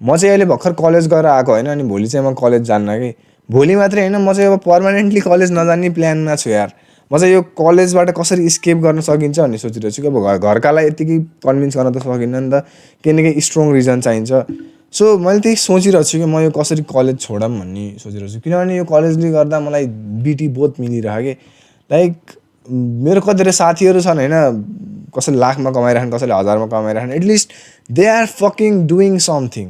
म चाहिँ अहिले भर्खर कलेज गएर आएको होइन अनि भोलि चाहिँ म कलेज जान्न कि भोलि मात्रै होइन म चाहिँ अब पर्मानेन्टली कलेज नजाने प्लानमा छु यार म चाहिँ यो कलेजबाट कसरी स्केप गर्न सकिन्छ भन्ने सोचिरहेको छु कि अब घरकालाई यतिकै कन्भिन्स गर्न त सकिन्न नि त केही न केही स्ट्रङ रिजन चाहिन्छ सो मैले त्यही सोचिरहेको छु कि म यो कसरी कलेज छोडौँ भन्ने सोचिरहेको छु किनभने यो कलेजले गर्दा मलाई बिटी बहुत मिलिरहेको कि लाइक मेरो कतिवटा साथीहरू छन् होइन कसैले लाखमा कमाइरहेछन् कसैले हजारमा कमाइरहेछन् at least they are fucking doing something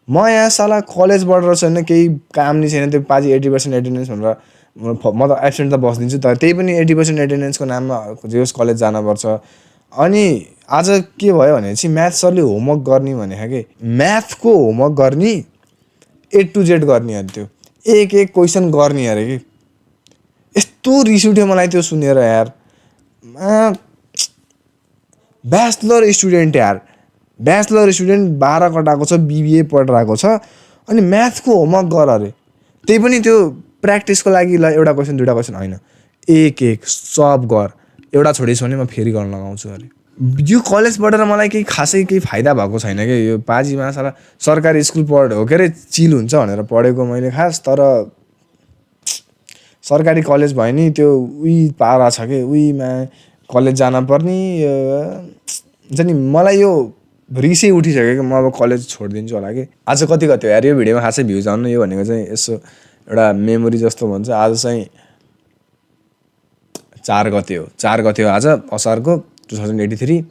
म यहाँ साला कलेज पढेर छैन केही काम नि छैन त्यो पाजी 80% एटेन्डेन्स भनेर म त एब्सेन्ट त बस्दिन्छु तर त्यही पनि 80% एटेन्डेन्सको नाममा जोस् कलेज जानुपर्छ अनि आज के भयो भनेपछि म्याथ सरले होमवर्क गर्ने भनेको कि म्याथको होमवर्क गर्ने A to Z गर्ने अरे त्यो एक एक क्वेसन गर्ने अरे कि यस्तो रिस उठ्यो मलाई त्यो सुनेर यार ब्याचलर स्टुडेन्ट यार ब्याचलर स्टुडेन्ट 12 कटाएको छ BBA पढिरहेको छ अनि म्याथको होमवर्क गर अरे त्यही पनि त्यो प्र्याक्टिसको लागि ल एउटा क्वेसन दुईवटा क्वेसन होइन एक एक सब गर एउटा छोडेछ भने म फेरि गर्न लगाउँछु अरे यो कलेज पढेर मलाई केही खासै केही फाइदा भएको छैन कि यो पाजीमा साला सरकारी स्कुल हो के अरे चिल हुन्छ भनेर पढेको मैले खास तर सरकारी कलेज भयो नि त्यो उही पारा छ कि उहीमा कलेज जान पर्ने हुन्छ नि मलाई यो रिसै उठिसक्यो कि म अब कलेज छोडिदिन्छु होला कि आज कति हो यार यो भिडियोमा खासै भ्युज आउनु यो भनेको चाहिँ यसो एउटा मेमोरी जस्तो भन्छ आज चाहिँ 4 गते हो आज असारको 2083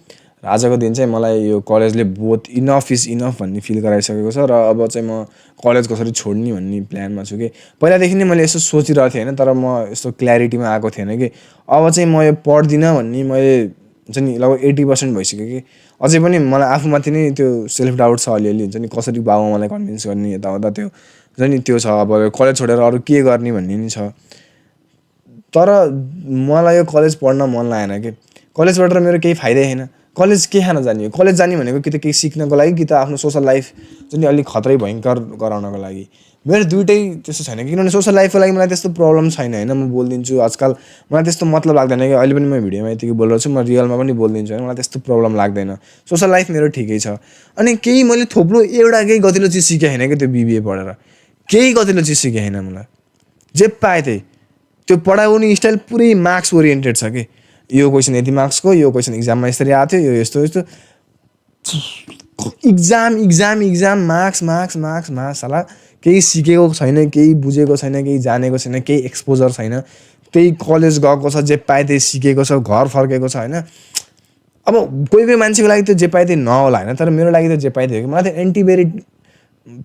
र आजको दिन चाहिँ मलाई यो कलेजले बहुत इनफ इज इनफ भन्ने फिल गराइसकेको छ र अब चाहिँ म कलेज कसरी छोड्ने भन्ने प्लानमा छु कि पहिलादेखि नै मैले यसो सोचिरहेको थिएँ होइन तर म यस्तो क्ल्यारिटीमा आएको थिएन कि अब चाहिँ म यो पढ्दिनँ भन्ने मैले हुन्छ नि लगभग 80% भइसक्यो कि अझै पनि मलाई आफूमाथि नै त्यो सेल्फ डाउट छ अलिअलि हुन्छ नि कसरी बाबुआमालाई कन्भिन्स गर्ने यताउता त्यो हुन्छ नि त्यो छ अब कलेज छोडेर अरू के गर्ने भन्ने नि छ तर मलाई यो कलेज पढ्न मन लागेन कि कलेज पढेर मेरो केही फाइदै छैन कलेज के खान जाने हो कलेज जाने भनेको कि त केही सिक्नको लागि कि त आफ्नो सोसल लाइफ जुन अलिक खतरै भयङ्कर गराउनको लागि मेरो दुइटै त्यस्तो छैन किनभने सोसल लाइफको लागि मलाई त्यस्तो प्रब्लम छैन होइन म बोलिदिन्छु आजकल मलाई त्यस्तो मतलब लाग्दैन कि अहिले पनि म भिडियोमा यतिकै बोलिरहेको छु म रियलमा पनि बोलिदिन्छु होइन मलाई त्यस्तो प्रब्लम लाग्दैन सोसल लाइफ मेरो ठिकै छ अनि केही मैले थोप्रो एउटा केही गतिलो चिज सिकेँ होइन कि त्यो BBA पढेर केही गतिलो चिज सिकेँ होइन मलाई जे पाएँ त्यही त्यो पढाउने स्टाइल पुरै मार्क्स ओरिएन्टेड छ कि यो क्वेसन यति मार्क्सको यो क्वेसन इक्जाममा यसरी आएको थियो यो यस्तो यस्तो इक्जाम मार्क्स साला केही सिकेको छैन केही बुझेको छैन केही जानेको छैन केही एक्सपोजर छैन त्यही कलेज गएको छ जे पाए त्यही सिकेको छ घर फर्केको छ होइन अब कोही मान्छेको लागि त्यो जे पाए त्यही नहोला होइन तर मेरो लागि त जे पाए थियो कि मलाई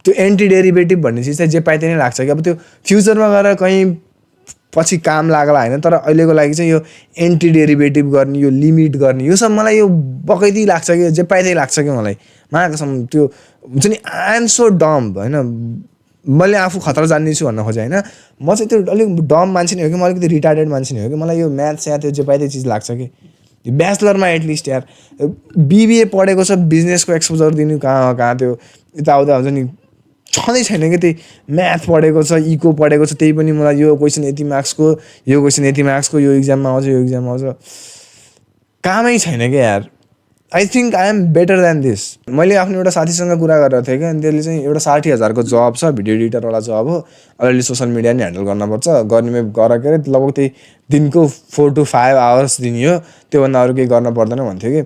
त्यो एन्टी डेरिभेटिभ भन्ने चिज चाहिँ जे पाए त्यही नै लाग्छ कि अब त्यो फ्युचरमा गएर कहीँ पछि काम लाग्ला होइन तर अहिलेको लागि चाहिँ यो एन्टी डेरिभेटिभ गर्ने यो लिमिट गर्ने यो सब मलाई यो बकैती लाग्छ कि जे पाए त्यही लाग्छ कि मलाई कसम त्यो हुन्छ नि आई एम सो डम होइन मैले आफू खतरा जान्दैछु भन्न खोजेँ होइन म चाहिँ त्यो अलिक डम मान्छे नै हो कि म अलिकति रिटार्डेड मान्छे नै हो कि मलाई यो म्याथ्स या त्यो जे पाए त्यही चिज लाग्छ कि ब्याचलरमा एटलिस्ट यार BBA पढेको छ बिजनेसको एक्सपोजर दिनु कहाँ त्यो यताउता हुन्छ नि छँदै छैन कि त्यही म्याथ पढेको छ इको पढेको छ त्यही पनि मलाई यो क्वेसन यति मार्क्सको यो क्वेसन यति मार्क्सको यो इक्जाममा आउँछ यो इक्जाममा आउँछ कामै छैन क्या यार I think I am better than this मैले आफ्नो एउटा साथीसँग कुरा गरेको थिएँ कि अनि त्यसले चाहिँ एउटा 60,000को जब छ भिडियो एडिटरवाला जब हो अलिअलि सोसल मिडिया नि ह्यान्डल गर्नुपर्छ गर्ने गर के अरे लगभग त्यही दिनको 4 to 5 आवर्स दिने हो त्योभन्दा अरू केही गर्न पर्दैन भन्थ्यो कि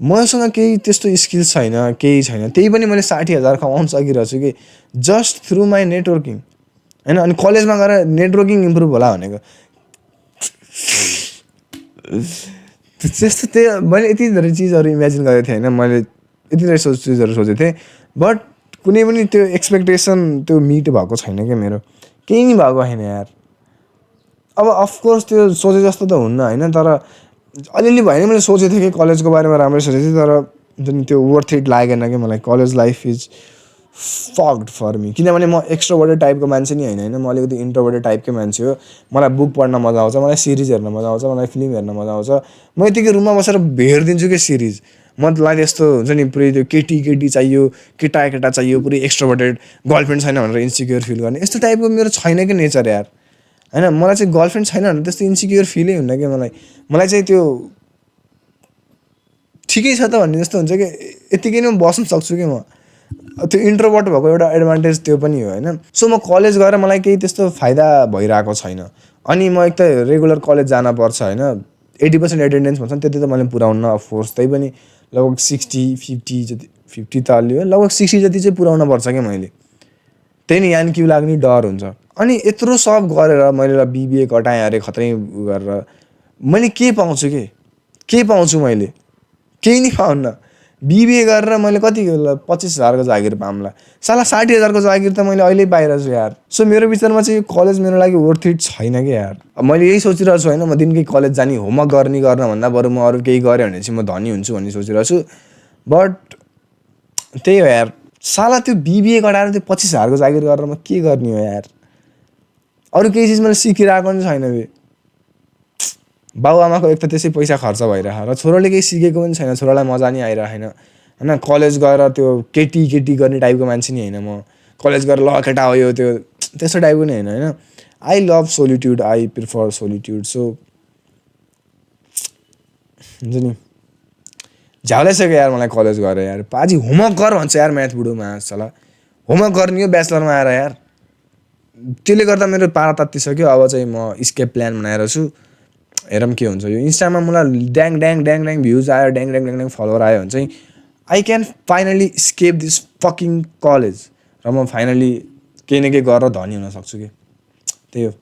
मसँग केही त्यस्तो स्किल्स छैन केही छैन त्यही पनि मैले 60,000 कमाउन सकिरहेको छु कि जस्ट थ्रु माई नेटवर्किङ होइन अनि कलेजमा गएर नेटवर्किङ इम्प्रुभ होला भनेको त्यस्तो त्यही मैले यति धेरै चिजहरू इमेजिन गरेको थिएँ होइन मैले यति धेरै चिजहरू सोचेको थिएँ बट कुनै पनि त्यो एक्सपेक्टेसन त्यो मिट भएको छैन क्या मेरो केही नि भएको छैन यार अब अफकोर्स त्यो सोचे जस्तो त हुन्न होइन तर अलिअलि भयो नि मैले सोचेको थिएँ कि कलेजको बारेमा राम्रै सोचेको थिएँ तर जुन त्यो वर्थ इट लागेन कि मलाई college life is fucked for me किनभने म एक्स्ट्रोभर्टेड टाइपको मान्छे नि होइन म अलिकति इन्ट्रोभर्टेड टाइपकै मान्छे हो मलाई बुक पढ्न मजा आउँछ मलाई सिरिज हेर्न मजा आउँछ मलाई फिल्म हेर्न मजा आउँछ म यतिकै रुममा बसेर हेरिदिन्छु कि सिरिज मलाई त्यस्तो हुन्छ नि पुरै त्यो केटी चाहियो केटा चाहियो पुरै एक्स्ट्रोभर्टेड गर्लफ्रेन्ड छैन भनेर इन्सिक्योर फिल गर्ने यस्तो टाइपको मेरो छैन कि नेचर यार होइन मलाई चाहिँ गर्लफ्रेन्ड छैन भने त्यस्तो इन्सिक्योर फिलै हुन्न कि मलाई चाहिँ त्यो ठिकै छ त भन्ने जस्तो हुन्छ कि यतिकै नै बस्न सक्छु कि म त्यो इन्ट्रोभर्ट भएको एउटा एडभान्टेज त्यो पनि हो होइन। सो म कलेज गएर मलाई केही त्यस्तो फाइदा भइरहेको छैन। अनि म एक त रेगुलर कलेज जान पर्छ होइन, 80% एटेन्डेन्स भन्छन् त्यति त मैले पुऱ्याउन अफकोर्स, त्यही पनि लगभग 60-50 जति, 50 त अलि हो, लगभग 60 जति चाहिँ पुऱ्याउन पर्छ क्या मैले। त्यही नि यान क्यु लाग्ने डर हुन्छ। अनि यत्रो सब गरेर मैले बिबिए कटाएँ अरे खत्रै गरेर मैले के पाउँछु के पाउँछु मैले? केही नि पाउन्न। बिबिए गरेर मैले कति 25,000 को जागिर पाउँला, साला 60,000 को जागिर त मैले अहिले पाइरहेको छु यार। सो मेरो विचारमा चाहिँ कलेज मेरो लागि वर्थ इट छैन क्या यार। मैले यही सोचिरहेको छु होइन, म दिनकै कलेज जाने, होमवर्क गर्ने भन्दा बरु म अरू केही गरेँ भने चाहिँ म धनी हुन्छु भन्ने सोचिरहेको छु। बट त्यही हो यार, साला त्यो बिबिए गराएर त्यो 25,000 को जागिर गरेर म के गर्ने हो यार? अरू केही चिज मैले सिकिरहेको पनि छैन बे। बाबुआमाको एक त त्यसै पैसा खर्च भइरहेको र छोराले केही सिकेको पनि छैन, छोरालाई मजा नि आइरहेन होइन। कलेज गएर त्यो केटी गर्ने टाइपको मान्छे नि होइन म। कलेज गएर ल केटा हो यो त्यो त्यस्तो टाइपको नि होइन होइन। I love solitude, I prefer solitude. So हुन्छ नि, झ्याउलाइसक्यो यार मलाई कलेज गएर यार। पाजी होमवर्क गर भन्छ यार म्याथ बुढोमा साला, होमवर्क गर्ने हो ब्याचलरमा आएर यार। त्यसले गर्दा मेरो पारा तात्तिसक्यो। अब चाहिँ म स्केप प्लान बनाएर छु, हेरौँ के हुन्छ। यो इन्स्टामा मलाई ड्याङ ड्याङ ड्याङ ड्याङ भ्युज आयो, ड्याङ ड्याङ ड्याङ ड्याङ फलोवर आयो भने चाहिँ I can finally escape this fucking college, र म फाइनली केही न केही गरेर धनी हुन सक्छु कि। त्यही हो।